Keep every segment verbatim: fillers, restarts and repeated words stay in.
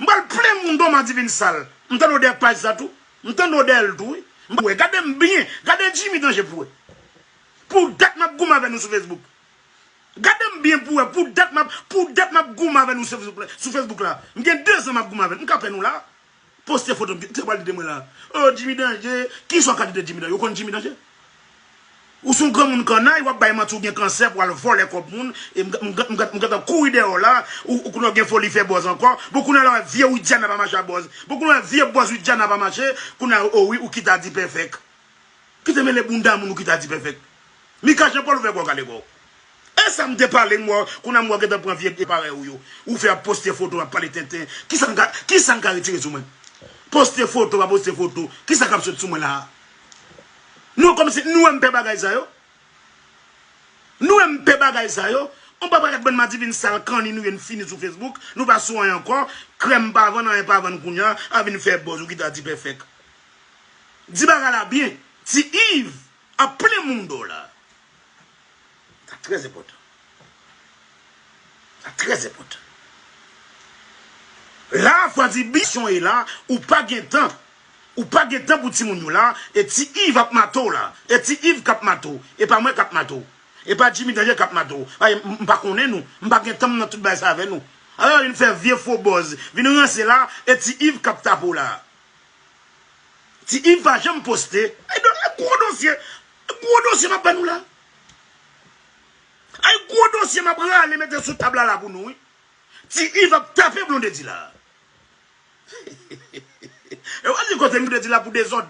M pral plen moun do Madivin sal. M tande w dèyè paj sa tou. M tande w dèyè l tou, wi. M wè, gade m byen. Gade Jimmy Danje pou wè. Pou dat m ap goumen avè nou sou Facebook. Gade m byen pou wè. Pou dat m ap, pou dat m ap goumen avè nou sou Facebook la. Sou Facebook la. M gen dezan m ap goumen avè nou. M ka pè nou la. Poste foto m. Te pral di mwen la. Oh, Jimmy Danje. Ki sa w ka di de Jimmy Danje? Ou konn Jimmy Danje? Ou se yon granmoun kannay, w ap bay manti, ou gen kansè pou al vòlè kòb moun, e m, m, m, m, m gentan kouri dèyè w la, ou, ou kounye a w gen foli fè buzz ankò. Bon, kounye a la, vye Widiana pa mache a buzz. Bon, kounye a, vye buzz Widiana pa mache, kounye a, o wi, ou kite a di pèfèk. Kite mele bounda moun, ou kite a di pèfèk. Mika Jean Paul ouvè kò w, kale kò w. E sa m te pale, m wè, kounye a m wè w gentan pran vye parèy ou yo. Ou fè ap poste foto, ap pale tenten. Kisa m ka, kisa m ka retire sou mwen? Poste foto, pa poste foto. Kisa k ap sot sou mwen la a? Nou kòmsi nou wè m pè bagay sa yo. Nou wè m pè bagay sa yo. On pa parèt bann Madivin sal kanni nou ye, n fini sou Facebook. Nou pa sou anyen ankò. Krèm pa vann, anyen pa vann kounye a. A vin fè buzz, ou kite a di pèfèk. Di bagay la byen. Ti Iv ap plen moun do la. Sa trè enpòtan. Sa trè enpòtan. La, fò di bisyon e la, ou pa gen tan. Ou pa gen tan pou timoun yo la, e Ti Iv ap mato w la. E Ti Iv k ap mato w. E pa mwen k ap mato w. E pa Jimmy Danje k ap mato w. Paske m, m pa konnen nou. M pa gen tan m nan tout bagay sa avè nou. Alò, vin fè vye fo buzz. Vin ranse la, e Ti Iv k ap tape w la. Ti Iv pa janm poste. Ay, do-, ay, gwo dosye. Gwo dosye m ap ba nou la. Ay, gwo dosye m ap rale mete sou tab la la pou nou, wi. Ti Iv ap tape Blondedy la. E w al di kote Blondedy la pou dezòd.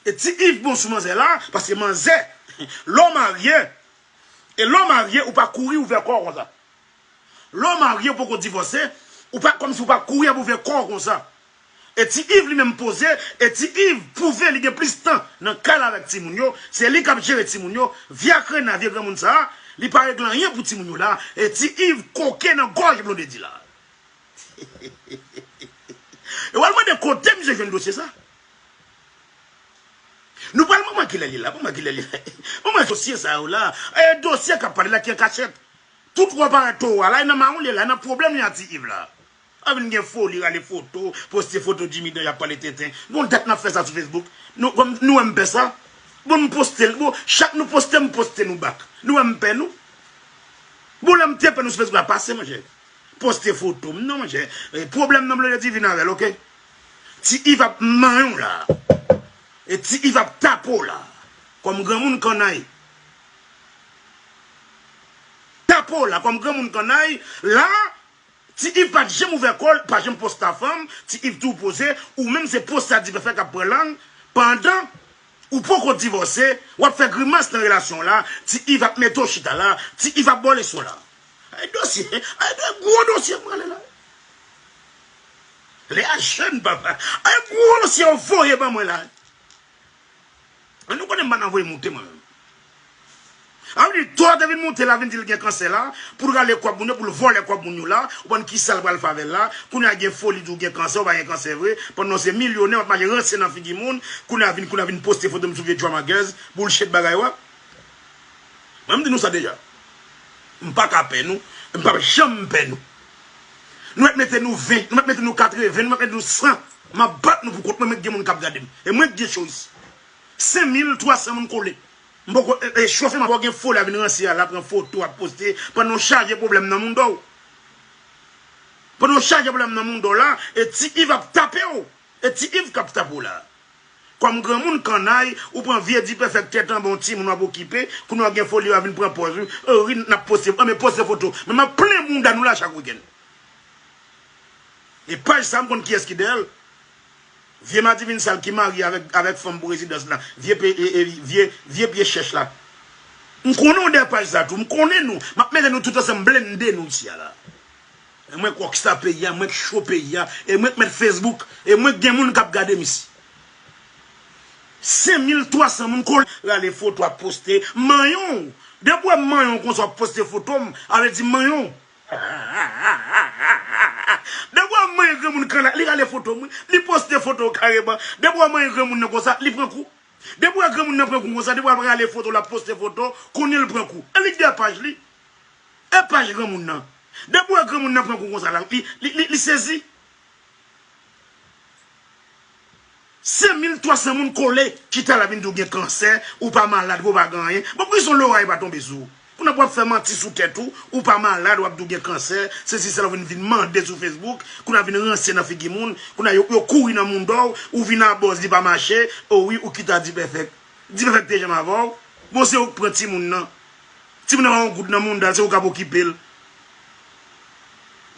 E Ti Iv bon sou manzè la, paske manzè, lè w marye, e lè w marye, ou pa kouri ouvè kò w konsa. Lè w marye, ou poko divòse, ou pa, kòmsi ou pa kouri ap ouvè kò w konsa. E Ti Iv li menm poze, e Ti Iv pwouve li gen plis tan nan kay la avèk timoun yo, se li k ap jere timoun yo, vye akrena, vye granmoun sa a, li pa regle anyen pou timoun yo la, e Ti Iv koke nan gòj Blondedy la. E w al mande kote misye jwenn dosye sa? Nou pral mwen kilè li la, mwen kilè li la. Mwen dosye sa yo la, e dosye k ap pale la ki an kachèt. Tout wè parèt towo a la, e nan mawon li ye la, e nan pwoblèm li a Ti Iv la. A vin gen foli, rale foto, poste foto Jimmy Danje ap pale tenten. Gon dat n ap fè sa sou Facebook. Nou, kòm nou wè m fè sa. Bon, m poste l. Bon, chak nou poste, m poste nou back. Nou wè m pè nou. Bon, lè m te pè nou sou Facebook la, pase, monchè. Poste foto m, non, monchè. E, pwoblèm nan Blondedy vin avè l, oke? Ti Iv ap manyen w la. E Ti Iv ap tape w la. Kòm granmoun kannay. Tape w la, kòm granmoun kannay. La, Ti Iv pa t janm ouvè kò l, pa janm poste a fanm, Ti Iv tou poze, ou menm se poste a di pèfèk k ap pran lang, pandan ou poko divòse, w ap fè grimas nan relasyon w la, Ti Iv ap mete w chita la, Ti Iv ap ba w leson la. Ay dosye, ay de gwo dosye m prale la. Lè a jèn papa, ay gwo dosye yo voye ban mwen la. An nou konnen m pa nan voye moute mwen menm. A vle di, to a te vin monte la, vin di l gen kansè la, pou l rale kòb moun yo, pou l vòlè kòb moun yo la, ou konn kisa l pral fè avè l la, kounye a gen foli di w gen kansè, ou pa gen kansè vre, pandan w se milyonè, w ap mache ranse nan figi moun, kounye a vin, kounye a vin poste foto m sou vye drama girls, bullshit bagay w ap. Mwen m di nou sa deja. M pa ka pè nou, m p ap janm pè nou. Nou mèt mete nou ven, nou mèt mete nou katreven, nou mèt mete nou san. M ap bat nou pou kont mwen, mwen gen moun k ap gade m. E mwen k gen choice. Senk mil twa san moun kole. M poko, e, e, chofe m ap gen foli a vin ranse a la, pran foto, ap poste, pandan w chaje pwoblèm nan moun do w. Pandan w chaje pwoblèm nan moun do w la, e Ti Iv ap tape w. E Ti Iv k ap tape w la. Kòm granmoun kannay, ou pran vye di pèfèk tèt anba yon timoun w ap okipe, kounye a w gen foli w a vin pran pòz, wi. O, wi, n ap poste, anben poste foto. Men m ap plen bounda nou la chak wikenn. E paj sa, m konn kiyès ki dèyè l. Vye Madivin sal ki marye avèk, avèk fanm prezidans la. Vye pe-, e, e, vye, vye pye chèch la. M konnen w dèyè paj sa tou, m konnen nou. M ap mete nou tout ansanm, blende nou isi a la. E mwen k rockstar peyi a, mwen k cho peyi a, e mwen k mèt Facebook, e mwen k gen moun k ap gade m isi. Senk mil twa san moun kole, rale foto ap poste, manyen w. Depi w wè m manyen w konsa w ap poste foto m, a vle di m manyen w. Depi w wè m manyen granmoun kannay, li rale foto m, wi. Li poste foto w kareman. Depi w wè manyen granmoun nan konsa, li pran kou. Depi w wè granmoun nan pran kou konsa, depi w ap rale foto, l ap poste foto, konnen l pran kou. E li k dèyè paj li. E paj granmoun nan. Depi w wè granmoun nan pran kou konsa la, li, li, li, li sezi. Senk mil twa san moun kole, chita la vin di w gen kansè, ou pa malad, ou pa gen anyen. Bon, poukisa yon loray pa tonbe sou ou? Kounye a w ap fè manti sou tèt ou, ou pa malad, w ap di w gen kansè, sesi sela, w vin, vin mande sou Facebook, kounye a vin ranse nan figi moun, kounye a yo, yo kouri nan mounda w, ou vin a bòz, li pa mache, o wi, ou kite a Dipèfèk. Dipèfèk te janm avè w? Bon, se ou k pran timoun nan. Timoun nan pa yon goud nan mounda l, se ou k ap okipe l.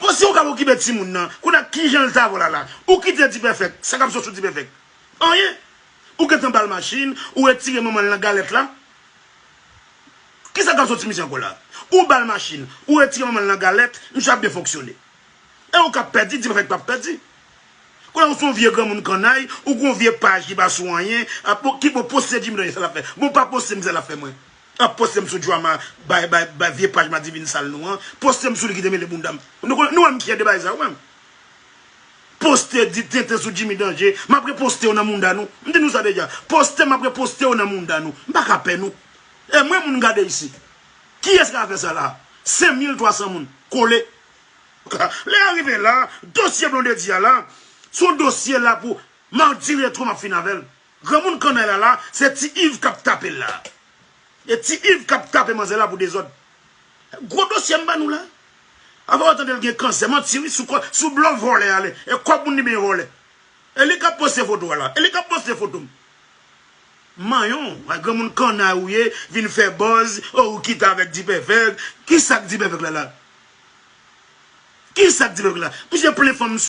Bon, se ou k ap okipe timoun nan, kounye a kijan l t avè w la la? Ou kite Dipèfèk, sa k ap sot sou Dipèfèk? Anyen. Ou gentan ba l machin, ou retire manman l nan galèt la. Kisa k ap soti misye ankò la? Ou ba l machin, ou retire manman l nan galèt, misye ap byen fonksyone. E ou k ap pèdi, Dipèfèk p ap pèdi. Kounye a ou se yon vye granmoun kannay, ou gen yon vye paj ki pa sou anyen, ap, ki bon poste Jimmy Danje sa l ap fè. Bon, pa poste m sa l ap fè mwen. Ap poste m sou drama, bay, bay, bay vye paj Madivin sal nou an. Poste m sou li ki te mele bounda m. Nou, nou wè m fyè de bagay sa, ou wè m. Poste di tenten sou Jimmy Danje, m ap reposte w nan mounda nou. M di nou sa deja. Poste m, m ap reposte w nan mounda nou. M pa ka pè nou. E mwen moun gade isit. Kiyès k ap fè sa la? Senk mil twa san moun. Kole. Lè yo rive la, dosye Blondedy a la, se yon dosye la pou Mardi Retro m ap fin avè l. Granmoun kannay la la, se Ti Iv k ap tape l la. E Ti Iv k ap tape manzè la pou dezòd. Gwo dosye m ba nou la. Avan w tande l gen kansè, manti wi, sou kò, sou blo vòlè a li. E kòb moun li byen vòlè. E li k ap poste foto a la. E li k ap poste foto m. Manyon, a granmoun kannay ou ye, vin fè buzz, o ou kite avèk Dipèfèk. Kisa k Dipèfèk la la? Kisa k Dipèfèk la? Misye plen fanm,